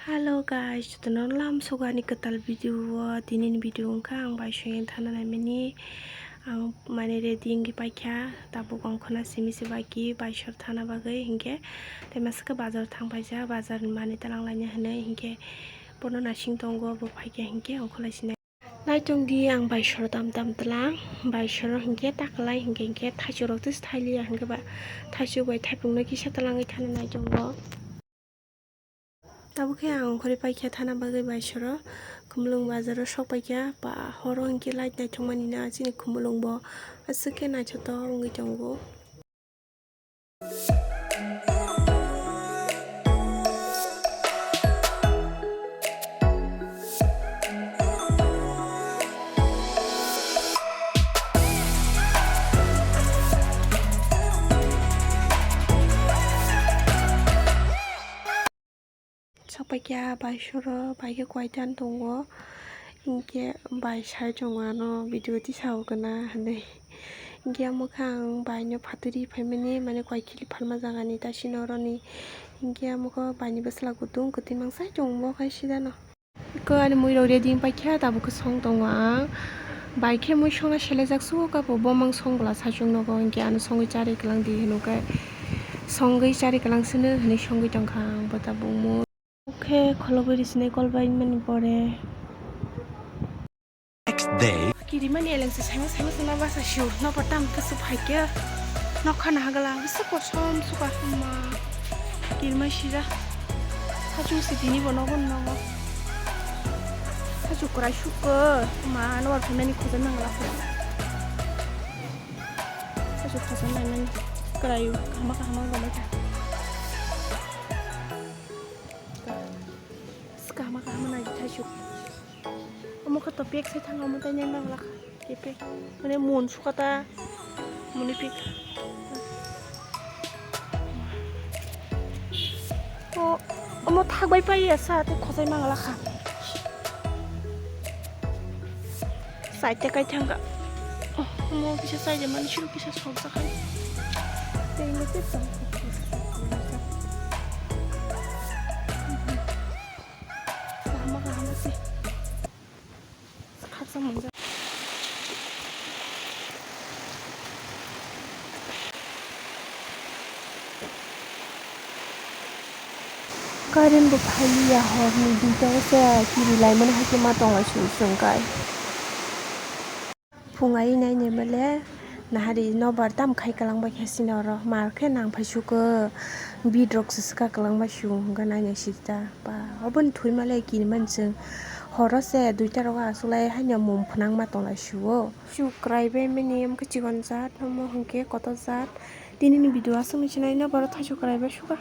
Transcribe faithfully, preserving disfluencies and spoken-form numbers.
Hello guys, jotono lam sugani kwtal video o. Tini ni video wngkha ang bai songwi thana naimani. Ang mane ready wngwi paikha, tabuk ongkhorna simi se baki bai sor thana bagwi hinkhe. Tei masa khe bazar thang paijak, bazar ni manwi talang laina hinwi hinkhe. Bono naising tongo, bo phaikha hinkhe ongkhorlai sinai. Naitung di ang bai sor tam tam tlang, bai sor hinkhe taklai hinkhe hinkhe thaichuk rok tei thailia hinkhe ba thaichuk bai thaipung no kisa tlangwi thana naitungo. Tabuk khe ang ongkhorwi paikha thana bagwi bai soro Khumulwng bazaro sok paikha, ba horo hinkhe light naithokmani na chini Khumulwng bo aswk khe naithotok wngwi tongo. Sokpaikha bai soro, bai khe koitan tongo, hinkhe bai sai tongo ano video tisao gana hinwi. Hinkhe omo khe ang bai no phaturi phaimani, mane koi kili phalma jagani ta sino oroni. Hinkhe omo khe bai ni bwsla kutung kwtwi mansai tongo bo khai sidano. Eko ani mui rok ready wng paikha, tabuk khe song tongo ang. Bai khe mui songna selejak sugo, kapo bomang song bwla saichung nogo, hinkhe ano songwi charwi kwlang di hinwi khe songwi charwi kwlang sino hinwi songwi tongkha ang bo tabuk mui. Khe kholobwi risinai kol bai mani pore. Next day. Kirimani elengse saima saima saima basa sio. Nokbar tam khe su phaikhe. Nokha na hagala bwswk kosom suka ma. Kirima sira. Hachung si tini bo nogo nogo. Hachuk kwrai sukko. Ma nokbar phaimani khojak nangla. Hachuk khojak naimani. Kwrai kahama kahama gomai kha. Kahama kahama nai thaisu. Omo khe to pek sai thang omo tai nai mang lakha. Ke pek. Mane mon sukata. Muni pek. O, omo thak bai pai ya sa te khosai mang lakha. Side te kai thangka. Oh, omo kisa side mani suru kisa sok jakai. Tei mo te tong. Kaham kaham se. Khaksa manja. Current bo phailiya, horni duita o se kiri laimani hai khe ma tonglai sung sung kai. Phung ai nai nai male nahari nobar tam khai kwlang bai khe sini oro mar khe nang phai sukho bid rok se swka kwlang bai sung hwnkhe nai nai sita ba oboni thwi male kiri man chwng horo se duita rogo aswk lai haino mum phwnang ma tonglai suo. Chukrai bai mani omo khe chikon jat omo hwnkhe kotor jat. Tini ni video aswk ni sinai no borok thaichuk kwrai bai suka.